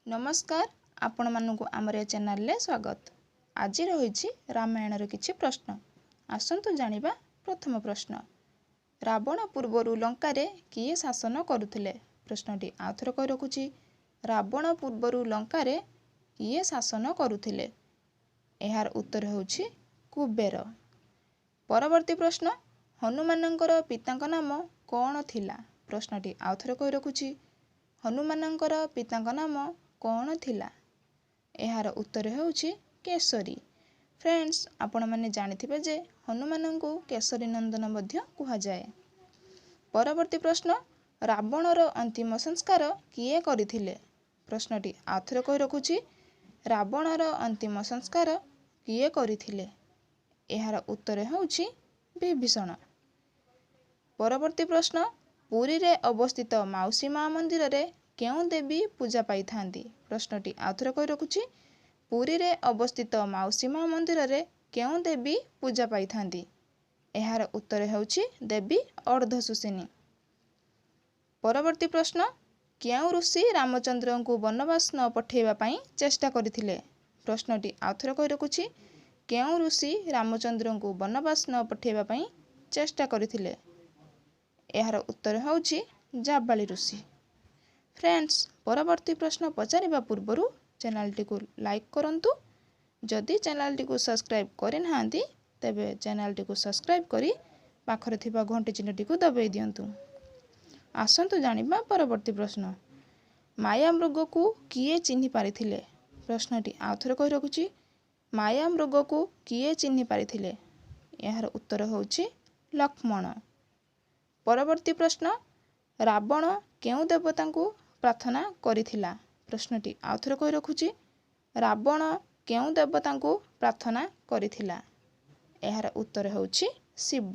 ନମସ୍କାର, ଆପଣମାନଙ୍କୁ ଆମର ଏ ଚ୍ୟାନେଲରେ ସ୍ୱାଗତ। ଆଜି ରହିଛି ରାମାୟଣର କିଛି ପ୍ରଶ୍ନ। ଆସନ୍ତୁ ଜାଣିବା। ପ୍ରଥମ ପ୍ରଶ୍ନ, ରାବଣ ପୂର୍ବରୁ ଲଙ୍କାରେ କିଏ ଶାସନ କରୁଥିଲେ? ପ୍ରଶ୍ନଟି ଆଉ ଥରେ କହି ରଖୁଛି, ରାବଣ ପୂର୍ବରୁ ଲଙ୍କାରେ କିଏ ଶାସନ କରୁଥିଲେ? ଏହାର ଉତ୍ତର ହେଉଛି କୁବେର। ପରବର୍ତ୍ତୀ ପ୍ରଶ୍ନ, ହନୁମାନଙ୍କର ପିତାଙ୍କ ନାମ କ'ଣ ଥିଲା? ପ୍ରଶ୍ନଟି ଆଉ ଥରେ କହି ରଖୁଛି, ହନୁମାନଙ୍କର ପିତାଙ୍କ ନାମ କ'ଣ ଥିଲା? ଏହାର ଉତ୍ତର ହେଉଛି କେଶରୀ। ଫ୍ରେଣ୍ଡସ୍, ଆପଣମାନେ ଜାଣିଥିବେ ଯେ ହନୁମାନଙ୍କୁ କେଶରୀ ନନ୍ଦନ ମଧ୍ୟ କୁହାଯାଏ। ପରବର୍ତ୍ତୀ ପ୍ରଶ୍ନ, ରାବଣର ଅନ୍ତିମ ସଂସ୍କାର କିଏ କରିଥିଲେ? ପ୍ରଶ୍ନଟି ଆଉ ଥରେ କହି ରଖୁଛି, ରାବଣର ଅନ୍ତିମ ସଂସ୍କାର କିଏ କରିଥିଲେ? ଏହାର ଉତ୍ତର ହେଉଛି ବିଭୀଷଣ। ପରବର୍ତ୍ତୀ ପ୍ରଶ୍ନ, ପୁରୀରେ ଅବସ୍ଥିତ ମାଉସୀ ମା ମନ୍ଦିରରେ କେଉଁ ଦେବୀ ପୂଜା ପାଇଥାନ୍ତି? ପ୍ରଶ୍ନଟି ଆଉ ଥରେ କହି ରଖୁଛି, ପୁରୀରେ ଅବସ୍ଥିତ ମାଉସୀ ମା ମନ୍ଦିରରେ କେଉଁ ଦେବୀ ପୂଜା ପାଇଥାନ୍ତି? ଏହାର ଉତ୍ତର ହେଉଛି ଦେବୀ ଅର୍ଦ୍ଧସୁସିନୀ। ପରବର୍ତ୍ତୀ ପ୍ରଶ୍ନ, କେଉଁ ଋଷି ରାମଚନ୍ଦ୍ରଙ୍କୁ ବନବାସ ନ ପଠାଇବା ପାଇଁ ଚେଷ୍ଟା କରିଥିଲେ? ପ୍ରଶ୍ନଟି ଆଉ ଥରେ କହି ରଖୁଛି, କେଉଁ ଋଷି ରାମଚନ୍ଦ୍ରଙ୍କୁ ବନବାସ ନ ପଠାଇବା ପାଇଁ ଚେଷ୍ଟା କରିଥିଲେ? ଏହାର ଉତ୍ତର ହେଉଛି ଜାବାଳି ଋଷି। ଫ୍ରେଣ୍ଡସ୍, ପରବର୍ତ୍ତୀ ପ୍ରଶ୍ନ ପଚାରିବା ପୂର୍ବରୁ ଚ୍ୟାନେଲଟିକୁ ଲାଇକ୍ କରନ୍ତୁ। ଯଦି ଚ୍ୟାନେଲଟିକୁ ସବସ୍କ୍ରାଇବ୍ କରିନାହାନ୍ତି, ତେବେ ଚ୍ୟାନେଲଟିକୁ ସବସ୍କ୍ରାଇବ୍ କରି ପାଖରେ ଥିବା ଘଣ୍ଟି ଚିହ୍ନଟିକୁ ଦବାଇ ଦିଅନ୍ତୁ। ଆସନ୍ତୁ ଜାଣିବା ପରବର୍ତ୍ତୀ ପ୍ରଶ୍ନ, ମାୟା ମୃଗକୁ କିଏ ଚିହ୍ନି ପାରିଥିଲେ? ପ୍ରଶ୍ନଟି ଆଉ ଥରେ କହି ରଖୁଛି, ମାୟା ମୃଗକୁ କିଏ ଚିହ୍ନି ପାରିଥିଲେ? ଏହାର ଉତ୍ତର ହେଉଛି ଲକ୍ଷ୍ମଣ। ପରବର୍ତ୍ତୀ ପ୍ରଶ୍ନ, ରାବଣ କେଉଁ ଦେବତାଙ୍କୁ ପ୍ରାର୍ଥନା କରିଥିଲା? ପ୍ରଶ୍ନଟି ଆଉ ଥରେ କହି ରଖୁଛି, ରାବଣ କେଉଁ ଦେବତାଙ୍କୁ ପ୍ରାର୍ଥନା କରିଥିଲା? ଏହାର ଉତ୍ତର ହେଉଛି ଶିବ।